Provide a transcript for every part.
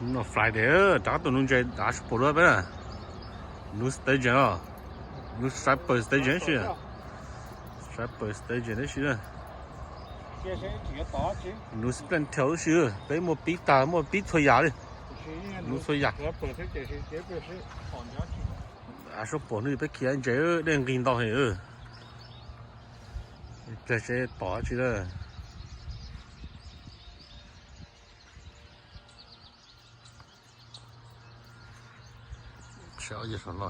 No Friday, rov qab tuaj nuv ntses dav sub pom dua peb na. Nuv station os. Nuv Striper station si. Striper station si. Nuv Springtail si, peb muaj pib tag, muaj pib txhua yam li. Nuv txhua yam. Dav sub pom no peb khiav ntses dej nqig ntau heev. Pliag seb tom tsi lawm. Saib saum no,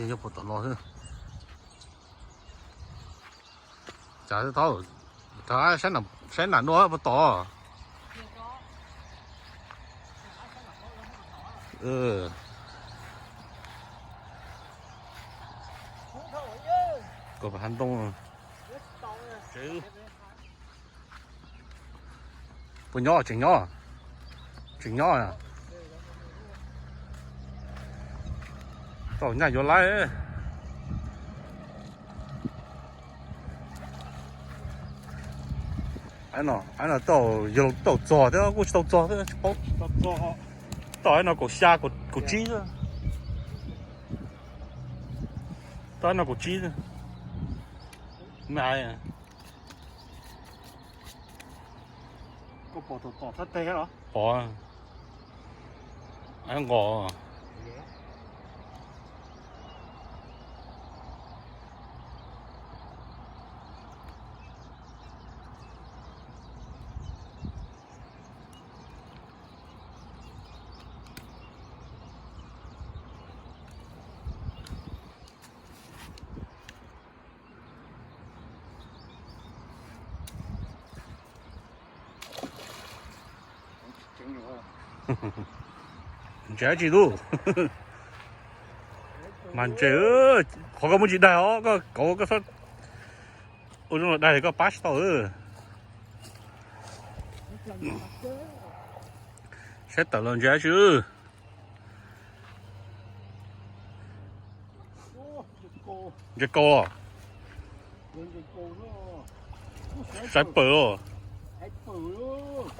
nyob puag tom no xwb. Cas tau, saib nram no puag tom. Kom hav ntoo. Puas nyob, tseem nyob, tseem nyob. Tau nyaj yuav laib. Aib no tau, yog tau txog thiab kuj tsis tau txog thiab tsis paub. Tau aib no kaum xya kaum tsib. Tau aib no kaum tsib. Me aib. Koj pom tom tom thab teg los? Pom. Aib nqos. Ntses dab tsi tub? Mas ntses, qhov koj muab tsis daig os, koj kauv koj txhob ua zoo los daig koj pab tsis tau. Saib tawm los ntses dab tsi. Ntses kaus. Saiv pawg os.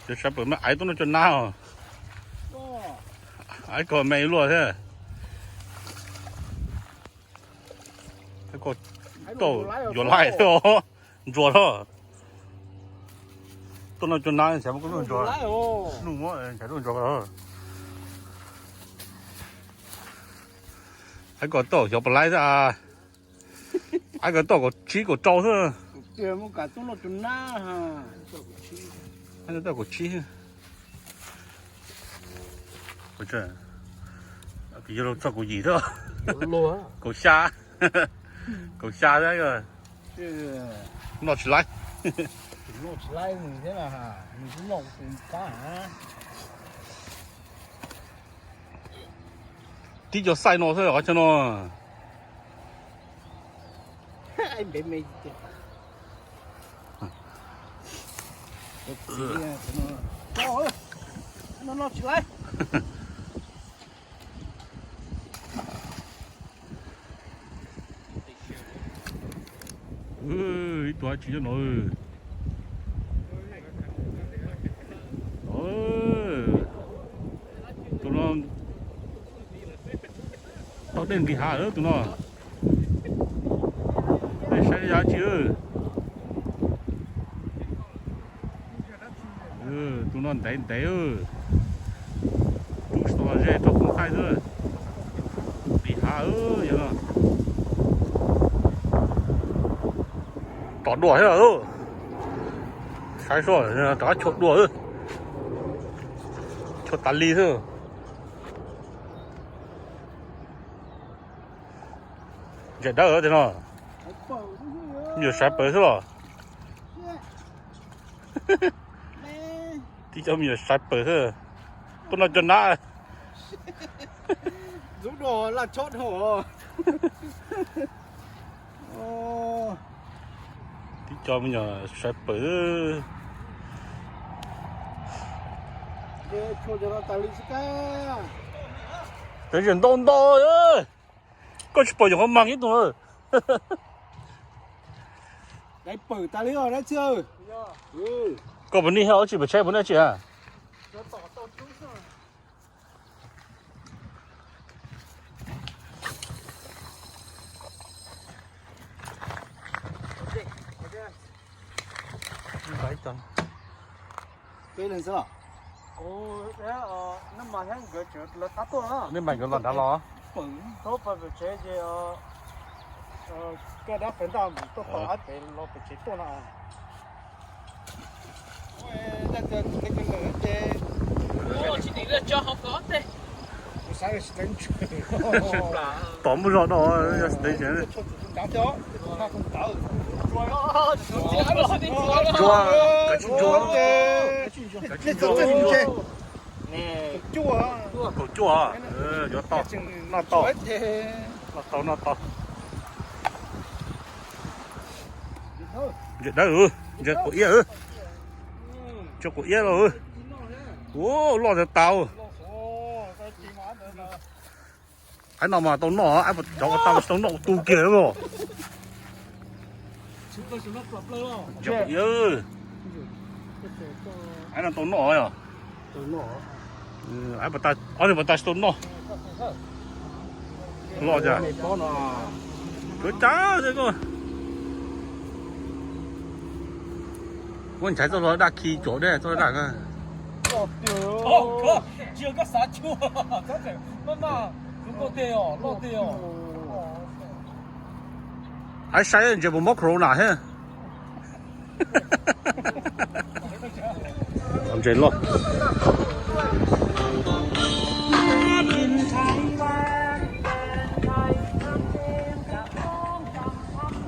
Saiv pawg mas aiv tuaj noj cov nab os. Aiv koj me luaj thiab. Koj yuav laij thiab os. Ntsuas los. Tuaj noj cov nab xav muab koj luaj ntsuas. Nuj muab xav luaj ntsuas. Aiv koj tau xyov puas laib thiab. Aiv koj tau kaum tsib kaum rau xwb. Tau kaum tsib. Yog txog kaum yim thiab. Kaum xya. Kaum xya thiab. Noj tsis laib. Tib co xaij no xwb qhov chaw no. Ib tug dab tsi nyob no. Tus no tau dej nqis hav tus no. Nej saib yog dab tsi. Tus no ntev ntev. Rub tsis tau los ze rau poob thaij xwb. Nqis hav yog no. Rov dua thiab. Saib seb rov qab chua dua. Chua tas li xwb. Ntses dawb tiag no. Me nyuam saiv pawg xwb los. Tib co me nyuam saiv pawg xwb. Tuaj noj cov nab. Tib co me nyuam saiv pawg. Tawv zem ntau ntau. Koj tsis pom nyuam qhuav mag ib tug. Dai pawg tas li os dab tsi. Koj puas nij hab ua tsi, puas tsheb puas nij tsi a? Nej mas nkawd los nrad los? Tsev ces koj dab pem ntaj mus tuaj tom ab pem los pem tsev tuaj no. Tom muaj zog no, yog tsev. Ntsuag, kav tsij ntsuag. Kaum cuaj, yuav tau, noj tau, noj tau, noj tau. Ntses dawb, ntses quav iab, ntses quav iab los. Ua loj tas tas. Aib no mas tau noj, aib cov tau tsis tau noj tu kiag los. Ntses quav iab, aib no tau noj yog. Aib, ob niag pas tas tsis tau noj. Loj cas. Cuav cas koj. Muab ntshai txoj hlua daj khi cuav dej txoj daj. Aib saib ntses puas mob corona thiab. Ntses loj.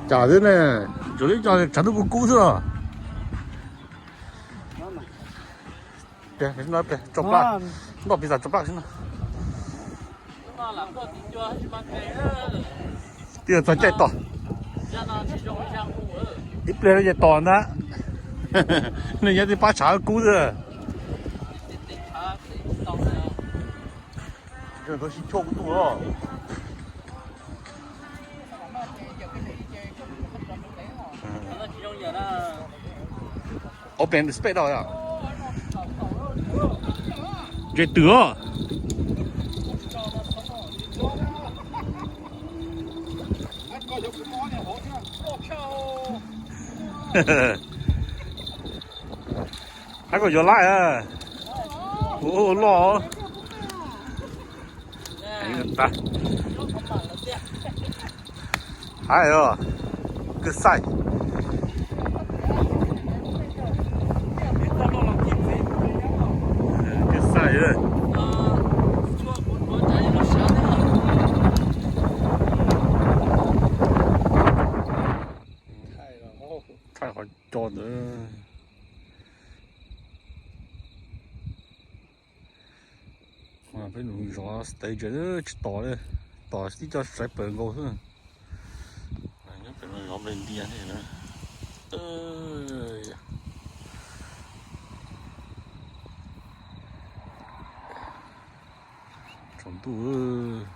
Cas xwb ne, tsuas li cov tshav ntuj kub kub xwb los. Tso plab, noj pizza tso plab xwb no. Twb yog txog caij tos. Ib pliag no ces tos ntag. Nws nyob tib pab tshav kub xwb. Nkawd sib cuag kuv tuaj. Open space da. Ntses twm os. Hab koj yuav laij. Ua loj. Hab, koj xaij. Koj xaij. Thaij qhov co ntawd. Peb nus zov stage tsis tos li, tos tib co sniper nkaus xwb. Nyob pem no zov nplej ntias thiab. Tsaus ntuj.